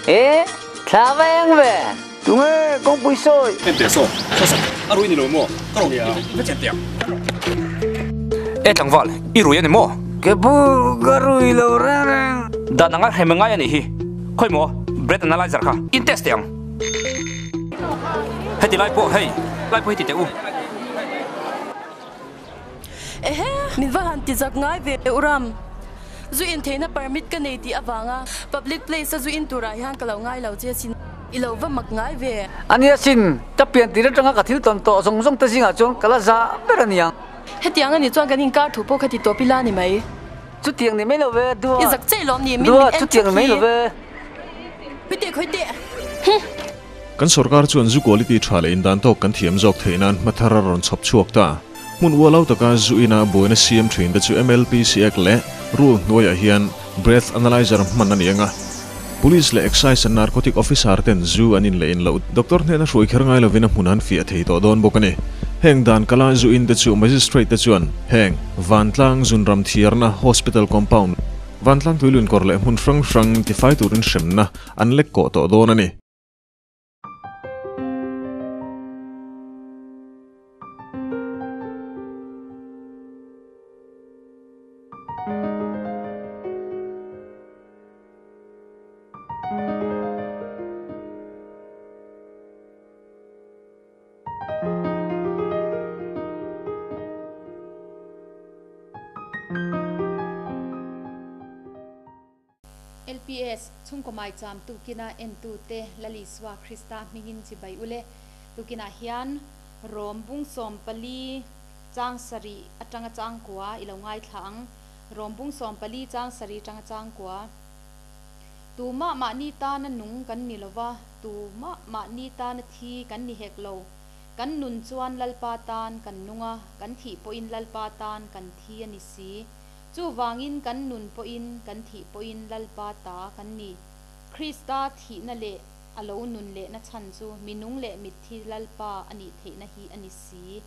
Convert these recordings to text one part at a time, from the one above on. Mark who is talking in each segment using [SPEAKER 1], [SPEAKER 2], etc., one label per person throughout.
[SPEAKER 1] E, thla va eng ve. Tunge kawngpui sawi?
[SPEAKER 2] En teh saw, saw saw, a rui ni lo maw? Ka rawn i va chen teh ang.
[SPEAKER 3] E tlangval, i rui a ni maw?
[SPEAKER 1] Ke pu, ka rui lo reng reng.
[SPEAKER 3] Dan anga hrem ngai a nih hi. Khawi maw, breath analyzer kha in test teh ang. Heti lai pawh hei, lai pawh heti teh u.
[SPEAKER 4] Ehe, min va han ti zak ngai ve u Ram. Zu in theihna permit ka nei tih avanga public place a zu in turah hian ka lo ngai lo che sin. I lo va mak ngai ve.
[SPEAKER 1] A nia sin, ka pian tir atanga ka thil tawn tawh zawng zawng te zingah chuan ka la za ber a niang.
[SPEAKER 4] Hetiang a nih chuan kan inkar thu pawh kha ti tawp ila ni mai.
[SPEAKER 1] Chutiang ni mai lo ve, Dua.
[SPEAKER 4] I zak che lawm ni, min min en
[SPEAKER 1] chutiang ni mai lo ve.
[SPEAKER 4] Khawite khawite. Huh.
[SPEAKER 5] Kan sorkar chuan zu quality tha leh indan tawk kan thiam zawk theih nan hma thar a rawn chhawp chhuak ta. Hmun ualau taka zu ina buaina siam thin te chu MLPC Act leh Rule hnuaiah hian Breath Analyzer hman a ni ang a. Police leh Excise and Narcotic Officer ten zu an in leh in loh doctor hnena hruai kher ngai lovin a hmun an fiah thei tawh dawn bawk a ni. Heng dan kala zu in te chu Magistrate te chuan heng Vantlang Zunram Thiarna Hospital Compound, Vantlang Tuilunkawr leh hmun hrang hrang tifai turin hremna an lek kawh tawh dawn a ni.
[SPEAKER 6] LPS, Chhungkaw Maicham tukina entute Lalisua Krista hmingin chibai ule. Tukinah hian Rom bung 14 chang sarih atanga chang kua i lo ngaithla ang. Rom bung 14 chang sarih atanga chang kua. Tumah mahni tana nung kan ni lova, tumah mahni tana thi kan ni hek lo. Kan nun chuan Lalpa tan kan nung a, kan thih pawhin Lalpa tan kan thi a ni si. Chuvangin kan nun pawhin kan thih pawhin Lalpa ta kan ni. Krista thihna leh a lo nun lehna chhan chu minung leh mitthi Lalpa a nih theihna hi a ni si,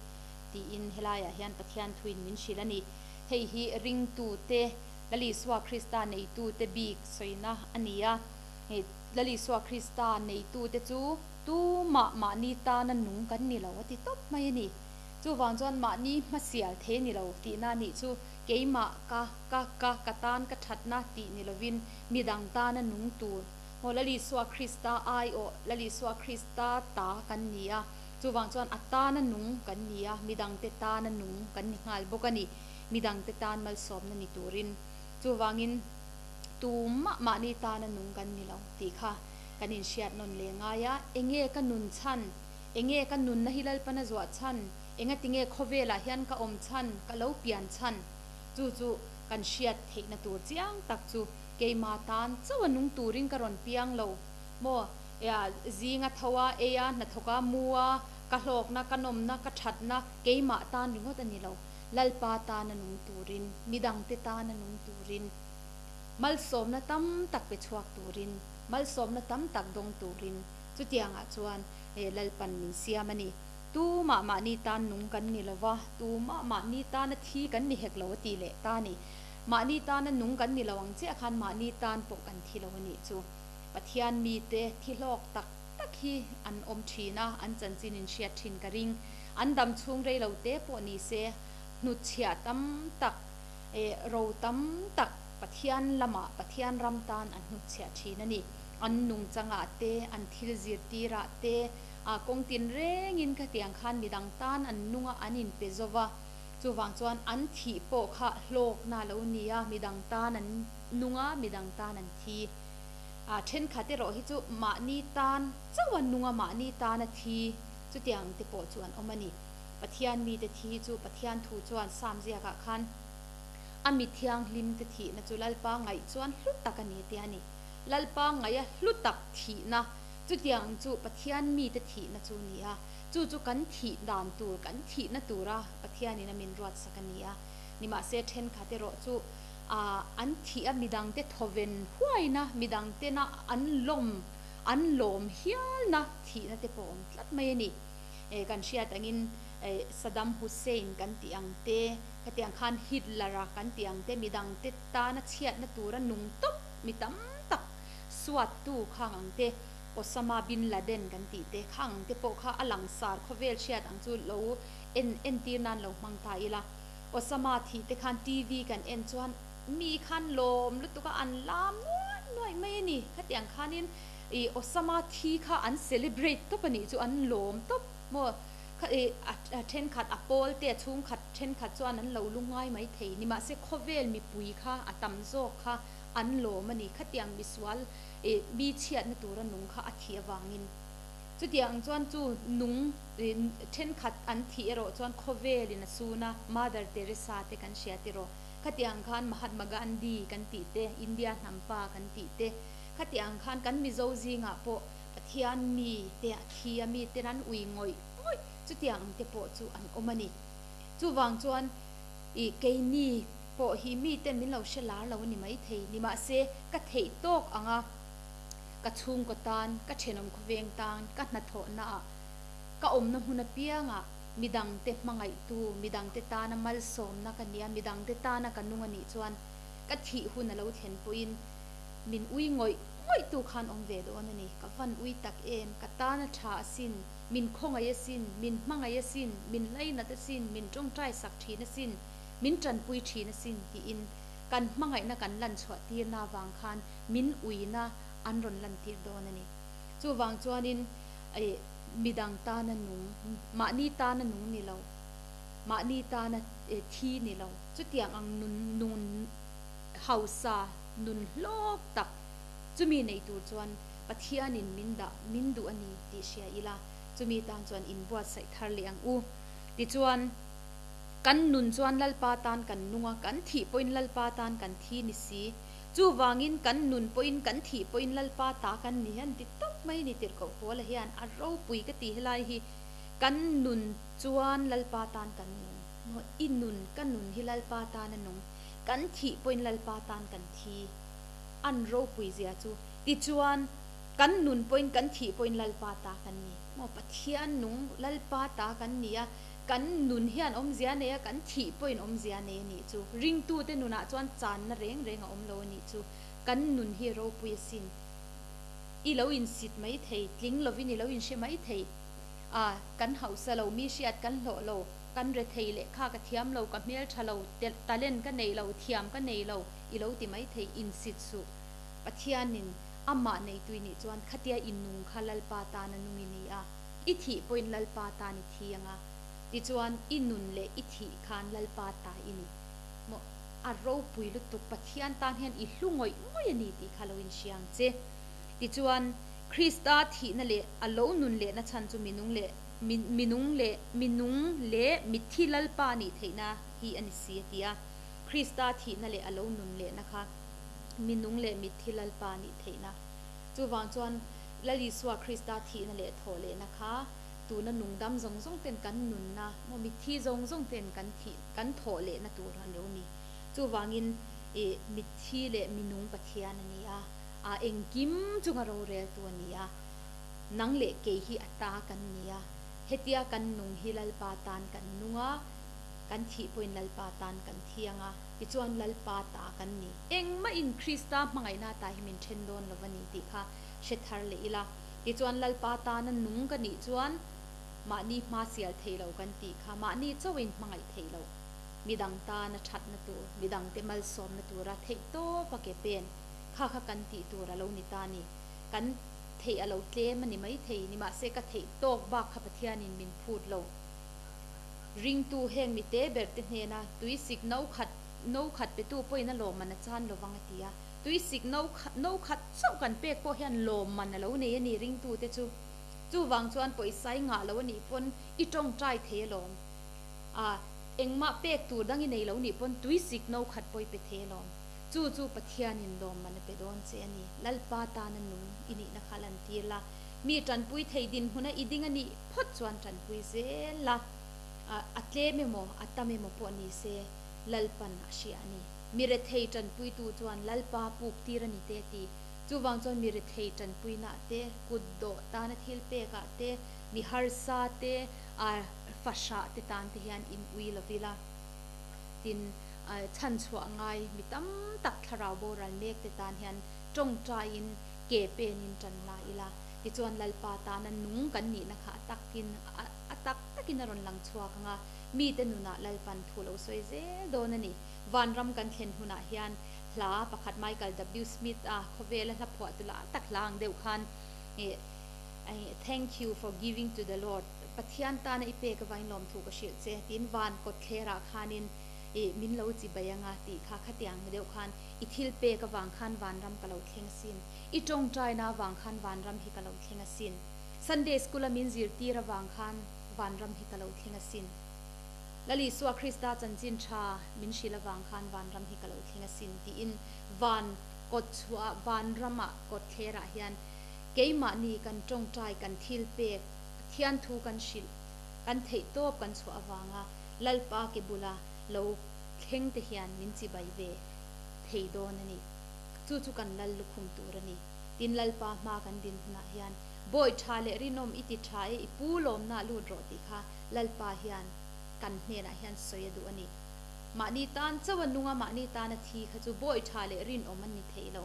[SPEAKER 6] tiin helaiah hian Pathian thuin min hrilh a ni. Hei hi ringtute, Lal Isua Krista neitute bik sawina a ni a. Lal Isua Krista neitute chu tumah mahni tana nung kan ni lo a ti tawp mai a ni. Chuvang chuan mahni hmasial thei ni lo tihna nih chu keimah ka ka ka ka tan ka thatna tih ni lovin midang tana nung tur maw Lal Isua Krista aiawh Lal Isua Krista ta kan ni a, chuvang chuan a tana nung kan ni a, midangte tana nung kan ni nghal bawk a ni, midangte tan malsawmna ni turin. Chuvangin tumah mahni tana nung kan ni lo tih kha kan inhriat nawn leh ngai a, enge ka nun chhan? Enge ka nunna hi Lalpana zuah chhan? Engatinge khawvelah hian ka awm chhan, ka lo pian chhan? Chu chu kan hriat theihna tur chiang tak chu keima tan chauha nung turin ka rawn piang lo maw? Ea, zinga tho a, ei a, hnathawk a, mu a, ka hlawkna, ka nawmna, ka thatna keimah tan ringawt a ni lo. Lalpa tana nung turin, midangte tana nung turin, malsawmna tam tak pe chhuak turin, malsawmna tam tak dawng turin, Chutiangah chuan he Lalpan min siam a ni. Tumah mahni tan nung kan ni lo va, tumah mahni tana thi kan ni hek lo a tih leh ta a ni. Mahni tana nung kan ni lo ang chiah khan mahni tan pawh kan thi lo a nih chu. Pathian mite thi hlawk tak tak hi an awm thin a, an chanchin in hriat thin ka ring. An dam chhung rei lo te pawh ni se, hnutchhiah tam tak, ro tam tak Pathian lamah, Pathian ram tan an hnutchhiah thin a ni. An nungchangah te, an thil zirtirah te, a kawng tinrengin khatiang khan midang tan an nunga an inpe zo va, chuvang chuan an thih pawh kha hlawkna a lo ni a, midang tan an nung a, midang tan an thi. A thenkhat erawh hi chu mahni tan chauh a nung a, mahni tan a thi, chutiang te pawh chu an awm a ni. Pathian mite thi chu Pathian thu chuan Sam ziakah khan a mi thianghlimte thihna chu Lalpa ngaih chuan hlu tak a ni tia a ni. Lalpa ngaia hlu tak thihna, chutiang chu Pathian mite thihna chu a ni a, chu chu kan thih dan tur, kan thihna tura Pathianin a min ruatsak a ni a. Nimahse, thenkhat erawh chu an thih a, midangte thawven huaina, midangtena an lawm, an lawm hialna thihna te pawh a awm tlat mai a ni. Kan hriat angin Saddam Hussein kan tih ang te, khatiang khan Hitler-a kan tih ang te, midangte tana chhiatna tura nung tawp, Mi tam tak suattu khang ang te, Osama bin Laden kan tih te khang ang te pawh kha a langsar khawvel hriat ang chu lo en entir nan lo hmang ta ila. Osama thih te khan TV kan en chuan mi khan lawm lutuk a, an lam nuaih nuaih mai a ni. Khatiang khanin ih Osama thi kha an celebrate tawp a nih chu, an lawm tawp maw? Kha ih a thenkhat a pawl te a chhungkhat thenkhat chuan an lo lu ngai mai thei. Nimahse khawvel mipui kha a tam zawk kha an lawm a ni. Khatiang misual ih mi chhiatna tura nung kha a thih avangin. Chutiang chuan chu nung thenkhat an thih erawh chuan khawvelin a sun a, Mother Teresa te kan hria tiraw? Khatiang khan Mahatma Gandhi kan tih te, India hnam pa kan tih te, khatiang khan kan Mizo zingah pawh Pathian mi te a thi a, mi ten an ui ngawih ngawih, chutiang ang te pawh chu an awm a ni. Chuvang chuan ih keini pawh hi mi ten min lo hre lar lo a ni maithei, nimahse ka theih tawk ang a. Ka chhungkaw tan, ka thenawm khawveng tan, ka hnathawhnaah, ka awmna hmun apiangah midangte hmangaihtu, midangte tana malsawmna ka nia, midangte tana ka nung a nih chuan ka thih hun a lo thlen pawhin min ui ngawih ngawihtu khan awm ve dawn a ni. Ka van ui tak em, ka tana tha asin, min khawngaih asin, min hmangaih asin, min lainat asin, min tawngtai sak thin asin, min tanpui thin asin tiin kan hmangaihna kan lanchhuah tirna avang khan min uina an rawn lantir dawn a ni. Chuvang chuanin ih midang tana nung, mahni tana nung ni lo, mahni tana thi ni lo, chutiang ang nun nun hausa, nun hlawk tak chumi nei tur chuan Pathianin min dah, min duh a ni tih hria ila, chumi tan chuan inbuatsaih thar leh ang u. Tichuan, kan nun chuan Lalpa tan kan nung a, kan thih pawhin Lalpa tan kan thi ni si. Chuvangin kan nun pawhin kan thih pawhin Lalpa ta kan ni hian ti tawp mai ni tirhkoh Paula hian a ropui ka ti helai hi kan nun chuan Lalpa tan kan nung maw i nun ka nun hi Lalpa tan a nung kan thih pawhin Lalpa tan kan thi an ropui zia chu tichuan kan nun pawhin kan thih pawhin Lalpa ta kan ni maw Pathian nung Lalpa ta kan ni a Kan nun hian awmzia nei a, kan thih pawhin awmzia nei a nih chu. Ringtute nunah chuan channa reng reng a awm lo a nih chu. Kan nun hi ropui asin. I lo insit mai thei, tling lovin i lo inhre mai thei. A, kan hausa lo, mi hriat kan hlawh lo, kan re thei leh kha ka thiam lo, ka hmel tha lo, talent ka nei lo, thiam ka nei lo, i lo ti mai thei, insit suh. Pathianin amah neitui nih chuan khatia i nung kha Lalpa tana nung i ni a. I thih pawhin Lalpa tan i thi ang a, tichuan i nun leh i thih khan Lalpa ta i ni. Maw, a ropui lutuk, Pathian tan hian i hlu ngawih ngawih a ni tih kha lo inhria ang che. Tichuan, Krista thihna leh a lo nun lehna chhan chu minung leh minung leh minung leh mitthi Lalpa nih theihna hi a ni si a ti a. Krista thihna leh a lo nun lehna kha minung leh mitthi Lalpa nih theihna. Chuvang chuan Lal Isua Krista thihna leh thawh lehna kha tuna nungdam zawng zawng ten kan nunna maw mitthi zawng zawng ten kan thih kan thawh lehna tur a lo ni. Chuvangin ih mitthi leh minung Pathian a ni a, a engkim chunga roreltu a ni a, nang leh kei hi a ta kan ni a, hetia kan nung hi Lalpa tan kan nung a, kan thih pawhin Lalpa tan kan thiang a, tichuan Lalpa ta kan ni. Engmahin Krista hmangaihna ta hi min then dawn lo a ni tih kha hre thar leh ila. Tichuan Lalpa tana nung ka nih chuan mahni hma sial thei lo kan tih kha mahni chauhin hmangaih theih loh, midang tana thatna tur, midangte malsawmna tura theih tawp a ke pen kha kha kan tih tur a lo ni ta ni. Kan theih a lo tlem a ni maithei, nimahse ka theih tawk bak kha Pathianin min phut lo. Ringtu heng mite berte hnena tuisik no khat no khat petu pawhin a lawmman a chan lovang a ti a. Tuisik no no khat chauh kan pek pawh hian lawmman a lo nei a ni ringtute chu. Chuvang chuan pawisa i ngah lo a nih pawn i tawngtai thei alawm. A, engmah pek tur dang i nei lo nih pawn tuisik no khat pawh i pe thei alawm. Chu chu Pathianin lawmman a pe dawn che a ni. Lalpa tana nung i nihna kha lantir la. Mi tanpui thei dinhmuna i ding a nih phawt chuan tanpui zel la. A, a tlem emaw, a tam emaw pawh ni se Lalpan a hria a ni. Mi rethei tanpuitu chuan Lalpa puk tir a ni te a ti. Chuvang chuan mi rethei tanpuinaah te, kut dawh tana thil pekah te, mi harsa te, a fahrah te tan te hian in ui lo ila. Tin, chhanchhuah ngai mi tam tak thlarau boral mek te tan hian tawngtaiin Ke penin tan la ila. Tichuan Lalpa tana nung kan nihna kha a takin a tak takin a rawn lang chhuak ang a, mite nunah Lalpan thu lo sawi zel dawn a ni. Vanram kan thlen hunah hian hla pakhat Michael W. Smith a khawvela hla phuah tu lah tak hla ang deuh khan Thank you for giving to the Lord, Pathian tana i pek avain lawmthu ka hrilh che tiin van kawtthlerah khanin i min lo chi bai anga tih kha khatiang deuh khan i thil pek avang khan vanram ka lo thleng asin, i tawngtaina avang khan vanram hi ka lo thleng asin, Sunday school a min zirtir avang khan vanram hi ka lo thleng asin, Lal Isua Krista chanchin tha min hrilh avang khan vanram hi ka lo thleng asin tiin van kawt chhuah vanramah kawtthlerah hian keimahni kan tawngtai kan thil pek Pathian thu kan hrilh kan theihtawp kan chhuah avanga Lalpa ke bula lo thleng te hian min chibai ve thei dawn a ni. Chu chu kan lal lukhum tur a ni. Tin, Lalpa hma kan din hunah hian bawi tha leh rinawm i ti tha e, i pu lawmna lut rawh tih kha Lalpa hian kan hnenah hian sawi a duh a ni. Mahni tan chauh a nung a, mahni tan a thi kha chu bawi tha leh rinawm an ni thei lo.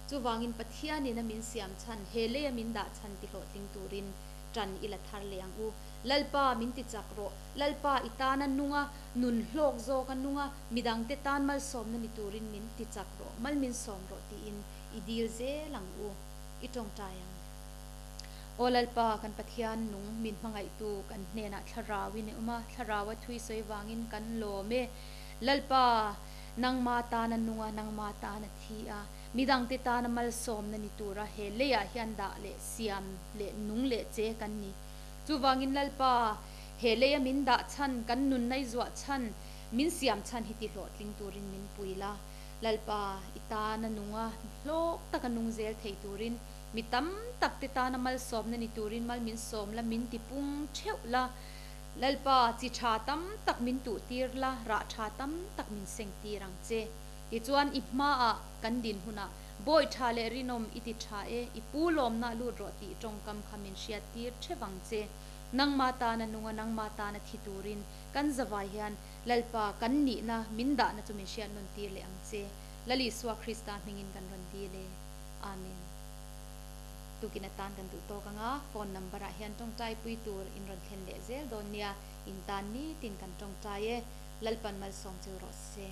[SPEAKER 6] Chuvangin Pathianin a min siam chhan, he lei a min dah chhan ti hlawhtling turin tan i la thar leh ang u. Lalpa min ti chak rawh. Lalpa i tana nung a, nun hlawk zawk a nung a, midangte tan malsawmna ni turin min ti chak rawh, mal min sawm rawh tiin i dil zel ang u, i tawngtai ang. Aw Lalpa, kan Pathian nung min hmangaihtu kan hnenah thlarauin i awm a, thlaraua thui sawi vangin kan lawm e. Lalpa, nangma tana nung a, nangma tana thi a, midangte tana malsawmna ni tura he leiah hian dah leh siam leh nung leh che kan ni. Chuvangin Lalpa, he leia min dah chhan, kan nunna i zuah chhan, min siam chhan hi ti hlawhtling turin min pui la. Lalpa, i tana nunga hlawk taka nung zel thei turin, mi tam tak te tana malsawmna ni turin mal min sawm la, min ti pung theuh la. Lalpa, chi tha tam tak min tuh tir la, rah tha tam tak min seng tir ang che. Tichuan i hmaah kan din hunah Bawi tha leh rinawm i ti tha e, i pu lawmna lut rawh tih tawngkam kha min hriat tir theuh ang che. Nangma tana nunga nangma tana thi turin kan zavai hian Lalpa kan nihna min dahna chu min hriat nawn tir leh ang che. Lal Isua Krista hmingin kan rawn dil e. Amen. Tukin atan kan duh tawk anga phone number ah hian tawngtai pui tur in rawn thlen leh zel dawn nia, in tan nitin kan tawngtai e. Lalpan malsawm cheu rawh se.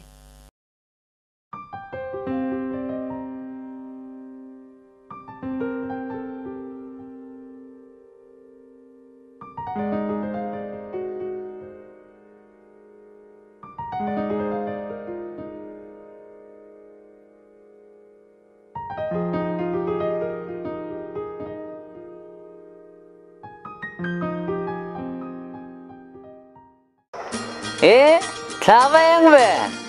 [SPEAKER 1] E, thla va eng ve.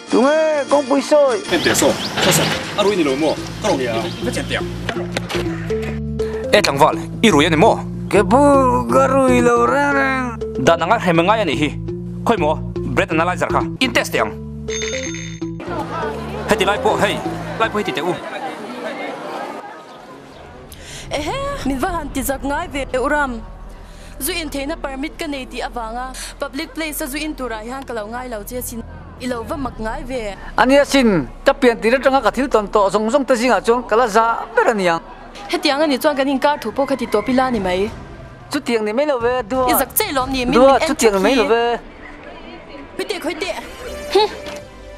[SPEAKER 1] Tunge kawngpui sawi.
[SPEAKER 2] En teh saw, saw saw, a rui ni lo maw? Ka rawn nia, i va chen teh ang.
[SPEAKER 3] E tlangval, i rui a ni maw?
[SPEAKER 1] Ke pu, ka rui lo reng reng.
[SPEAKER 3] Dan anga hrem ngai a nih hi. Khawi maw, breath analyzer kha in test teh ang. Heti lai pawh hei, lai pawh heti teh u.
[SPEAKER 4] Ehe, min va han ti zak ngai ve u Ram. Zu in theihna permit ka nei tih avanga public place a zu in turah hian ka lo ngai lo che sin. I lo va mak ngai ve.
[SPEAKER 1] Ania sin, ka pian tir atanga ka thil tawn tawh zawng zawng te zingah chuan ka la za ber a niang.
[SPEAKER 4] Hetiang a nih chuan kan inkar thu pawh kha ti tawp ila ni mai.
[SPEAKER 1] Chutiang ni mai lo ve, Dua.
[SPEAKER 4] I zak che lawm ni, min min en
[SPEAKER 1] chutiang ni mai lo ve.
[SPEAKER 4] Khawi teh, khawi teh. Huh.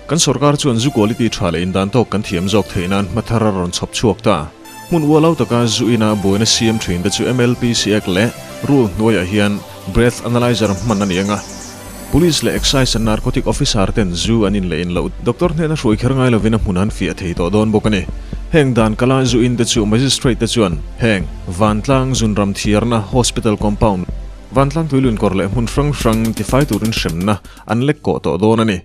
[SPEAKER 5] Kan sorkar chuan zu quality tha leh indan tawk kan thiam zawk theih nan hma thar a rawn chhawp chhuak ta. Hmun ualau taka zu ina buaina siam thin te chu MLPC Act leh Rule hnuaiah hian Breath Analyzer hman a ni ang a. Police leh Excise and Narcotic Officer ten zu an in leh in loh doctor hnena hruai kher ngai lovin a hmun an fiah thei tawh dawn bawk a ni. Heng dan kala zu in te chu Magistrate te chuan heng Vantlang Zunram Thiarna Hospital Compound, Vantlang Tuilunkawr leh hmun hrang hrang tifai turin hremna an lek kawh tawh dawn a ni.